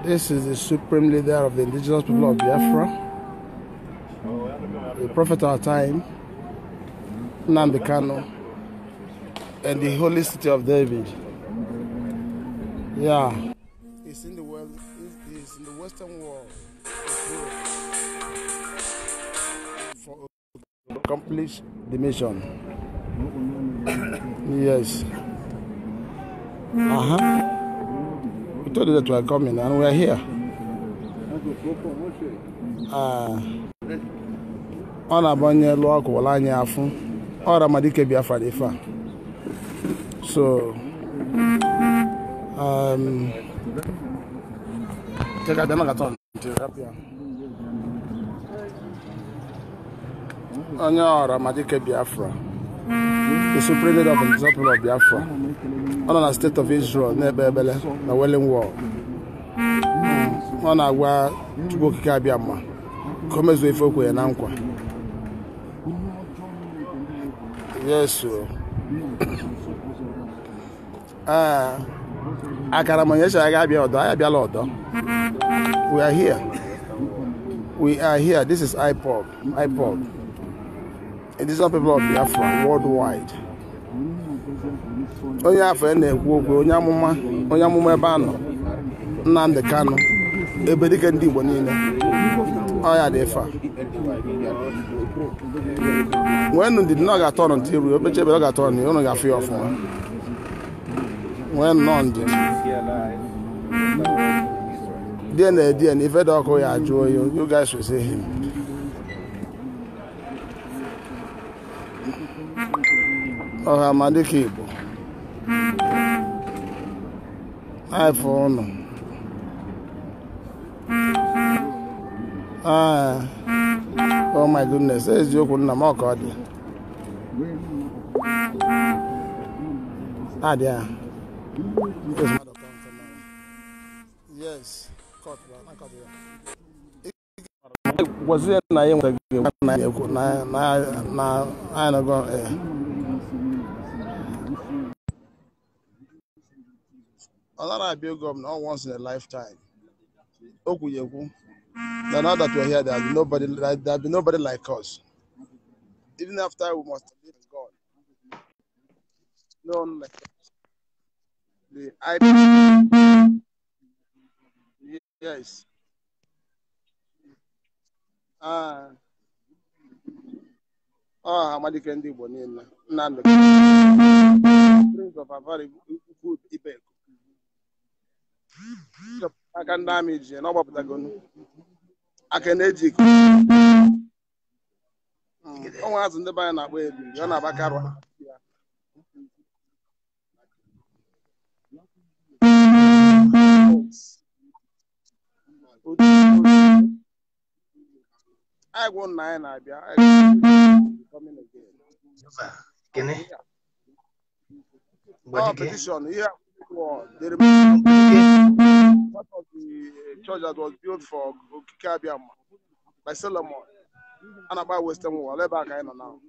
This is the supreme leader of the indigenous people of Biafra, the prophet of our time, Nnamdi Kanu, and the holy city of David. It's in the world. It's in the Western world for to accomplish the mission. Yes. We told you that we are coming and we are here. On a bonne lock, Walanya Afun, or a Madike Biafra Defa. So, take a Demagaton to help you. On your Madike Biafra, the supreme leader of the people of Biafra. On a state of Israel, Nebele, the Welling War. On a war to go Kabiama. Come as we folk and Anqua. Yes, sir. I can't manage. I got your daughter. We are here. We are here. This is iPod. It is not people of Biafra worldwide. Onye afọ na-ekwu okwu onye amụma ebe anọ Nnamdi Kanu ebe dike ndị Igbo niile ọya dị fa when did not get on until we open chebe got on you no ga free ọfụma when none did then if the ọkụ ya ajụọ you guys will see him. Ọha Madike Igbo iPhone. Oh my goodness, there's your good number. There. Yes, was it Another big government not once in a lifetime. Now that we're here, there'll be nobody like us. Even after we must believe in God. No one like us. The IP. Yes. Madike Ndi Bonina. Nnamdi. Prince of a very good Ibek. I can damage and all I can educate. Oh, as in the band away, you're not back out. I won 9. I coming again. Petition here. They remove part of the church that was built for Kabiam by Solomon and about Western Wall. Let back now.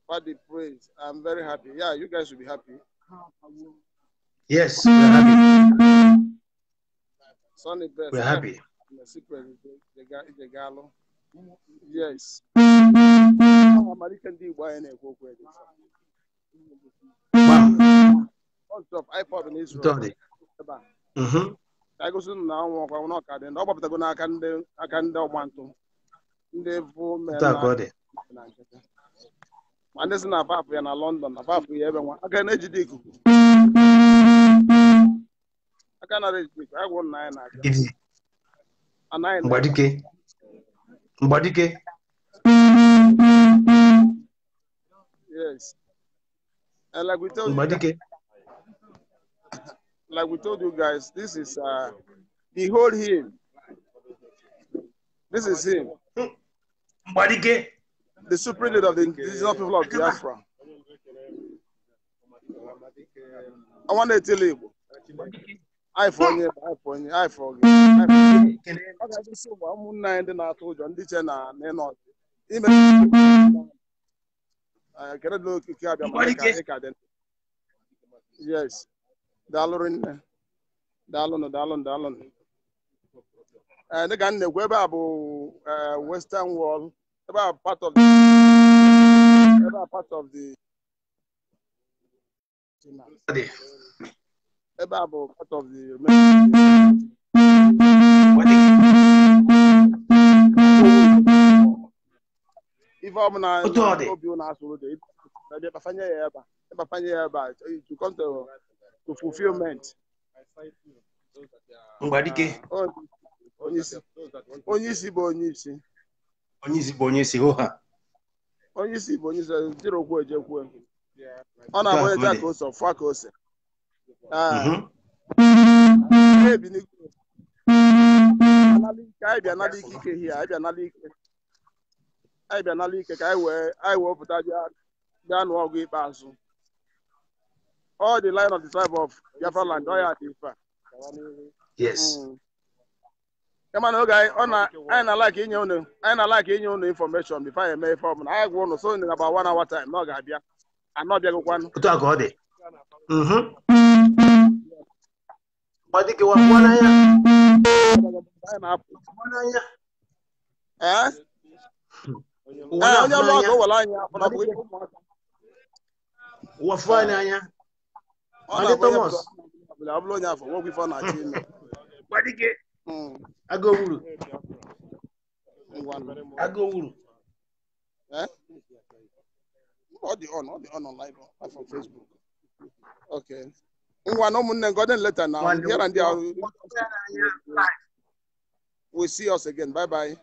But the praise, I'm very happy. Yeah, you guys will be happy. Yes, we're happy. Sunny best. We're happy. The secret is the gallo. Yes. iPod in Israel. I go soon now. I'm not cutting. No, but I can want to. And this is not Papa in London. Papa, everyone. I can educate. I cannot educate. I want 9. A 9. Mbadike. Yes. And like we told you guys, this is behold him. This is him. The supreme leader of the indigenous people of Biafra. I want to tell you. I for you. Yes. Dalun. And the gun the web about Western Wall, about part of the about part of the if I'm not to come to fulfillment. Onyeisi bụ onyeisi jiri okwu ejekwu ọ na-abụ onye ka ose ọfụ aka ose anyị bịa n'ala ike ihe anyị bịa n'ala ike ka anyị wee pụta bịa nụọ ọgụ ikpeazụ all the line of the tribe of Biafra land ọ ya dị ife a. Yes. Come on, okay. I like in information before I make form. I want to say about 1 hour time. No, Gabia. I'm not the one. What did you want? 1 hour? Eh? I go wuru. Eh? All the on live from Facebook. Okay. Later now. Here and there. We'll see us again. Bye bye.